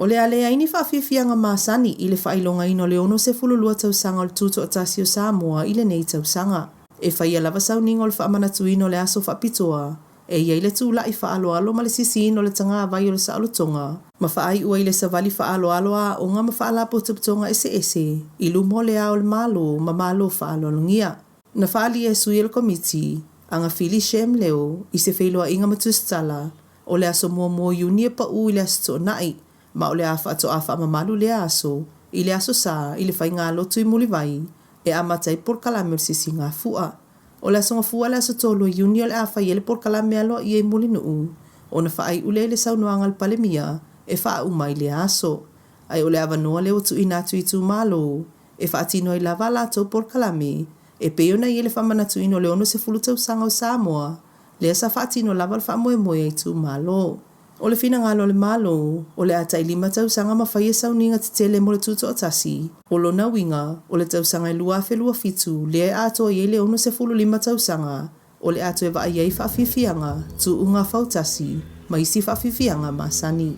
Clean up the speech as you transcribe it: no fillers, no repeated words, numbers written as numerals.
O le a leai ni faafiafiaga masani i le faailogaina o le 62 tausaga o le Tutoatasi o Samoa i lenei tausaga. E faia lava sauniga o le faamanatuina o le aso faapitoa e i ai le tulai faaaloalo ma le sisiina o le tagavai o le saolotoga ma faaiu ai i le savali faaaloalo a aoga ma faalapotopotoga eseese i luma o Le Ao o le Malo ma Malo faaaloalogia. Na faaalia e sui o le Komiti, Agafili Shem Leo, i se feiloaiga ma Tusitala, o le aso 1 o Iuni e pau i le Aso Toonai, ma o le a faatoa faamamalu lea aso i le Aso Sa i le faigalotu i Mulivai e amata ai polokalame o le Sisigafua. O le Aso Gafua le aso 3 o Iuni o le a fai ai le polokalame aloaia i Mulinuu ona faaiu lea i le saunoaga a le Palemia e faauma ai lea aso. Ae o le avanoa lea ua tuuina atu i itumalo e faatino ai lava a latou polokalame e pei ona i ai le faamanatuina o le 60 tausaga o Samoa lea sa faatino lava le faamoemoe a itumalo. O le finagalo o le Malo, o le a tai lima tausaga ma faia sauniga tetele mo le Tutoatasi, o lona uiga, o le tausaga e 2027 lea e atoa i ai le 65 tausaga, o le a toe vaai ai faafiafiaga, tuuga fautasi, ma isi faafiafiaga masani.